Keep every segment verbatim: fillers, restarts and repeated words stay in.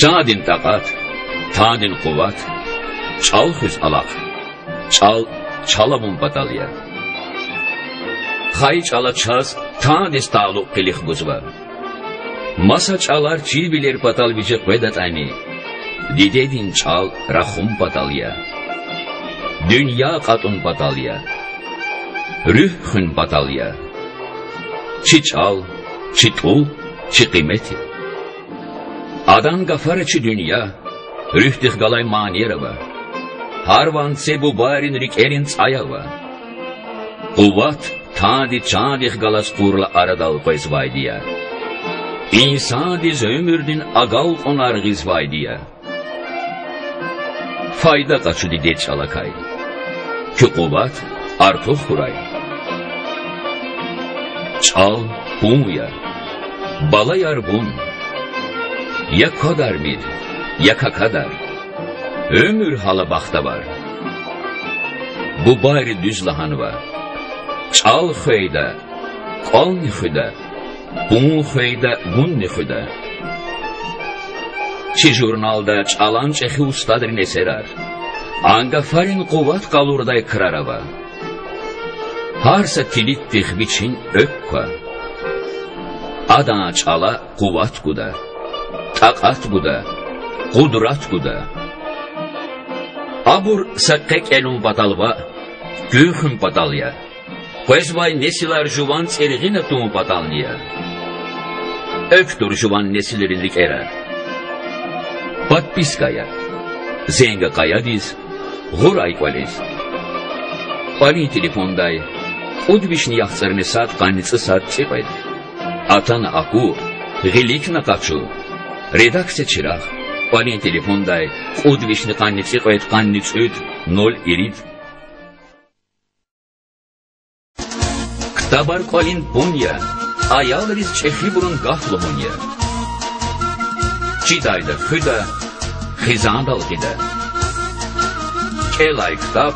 Тандин такьат, тандин къуват чӀал хуьз алахъ, чӀал чал авун патал я. Хайи чӀала чаз тандиз талукь къилих гузва. Маса чӀалар чирвилер патал виже къведатӀани, дидедин чӀал рахун патал я. Дуьнья кьатӀун патал я. Руьгь хуьн патал я. Чи чӀал, чи тӀул, чи къимет я. Адан гафара чи дуьнья, руьгьдихъ галай манияр ава. Гьар ванце бубайрин рикӀерин цӀай ава. Къуват тандиз чандихъ галаз кьурла арадал къвезвайди я. Инсандиз уьмуьрдин агалкьунар гъизвайди я. Файда къачу дидед чӀалакай. Куь къуват артух хьурай. ЧӀал пун я, балаяр, вун. Я квадармир, я какадар, уьмуьр гьала бахтавар. Бубайри дуьз лагьанва: чӀал хвейда, кӀвални хуьда, пун хвейда, вунни хуьда. Чи журналда чӀалан чӀехи устадрин эсерар, а гафарин къуват къалурдай крар ава. Гьар са тилитдихъ вичин экв ква. Адан чӀала къуват гуда, такьат гуда, къудрат гуда. Абур са къе кӀелун патал ваъ, куьн хуьн патал я. Къвезвай несилар жуван цӀиргъина тун патални я. Экв тур жуван несилрин рикӀера. Подписка ая. Зенг ая къаядиз, гъур ая кӀвализ. КӀвалин телефондай: кьуд вишни яхцӀурни сад, къанни цӀусад, цӀикьвед. Атана аку, гъиликна къачу. Редакция Чирагъ. КӀвалин телефондай: кьуд вишни къанни цӀикьвед, къанни цӀуд, нуль ирид. Ктабар кӀвалин пун я, аялриз чӀехибурун гаф лугьун я. Чидайда хуьда, хизандал гъида. КӀелай ктаб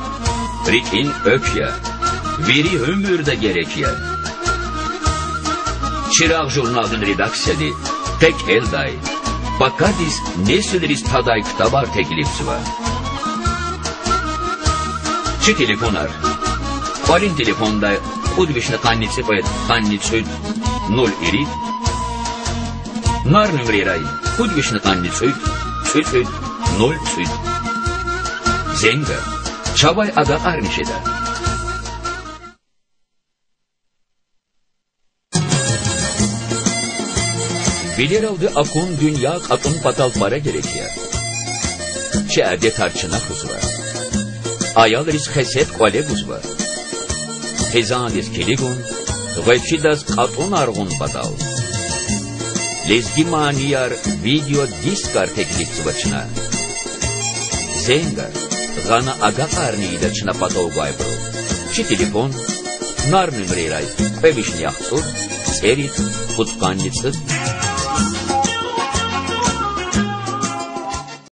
рикӀин экв я, вири уьмуьрда герек я. Чирагъ журналдин редакцияди къе кӀелдай, пакадиз несилриз тадай ктабар теклифзава. Чи телефонар: кӀвалин телефондай: кьуд вишни къанни цӀикьвед, къанни цӀуд, нуль ирид. Нар нумрайрай: кьуд вишни къанни цӀуд, цӀуд цӀуд, нуль цӀуд. Зенг ая, чавай агакьарни жеда. Вилералди акун дуьнья кьатӀун патал пара герек я. Чи адетар чна хуьзва. Аялриз хесет кӀвале гузва. Хизандиз килигун, гъвечӀидаз кьатӀунар гъун патал. Лезги манияр видеодискар теклифзава чна. Зенг ая, гъана агакьарни ийида чна патав гвайбуру. Чи телефон: нар нумрайрай: кьве вишни яхцӀур, цӀерид, пудкъанни цӀуд.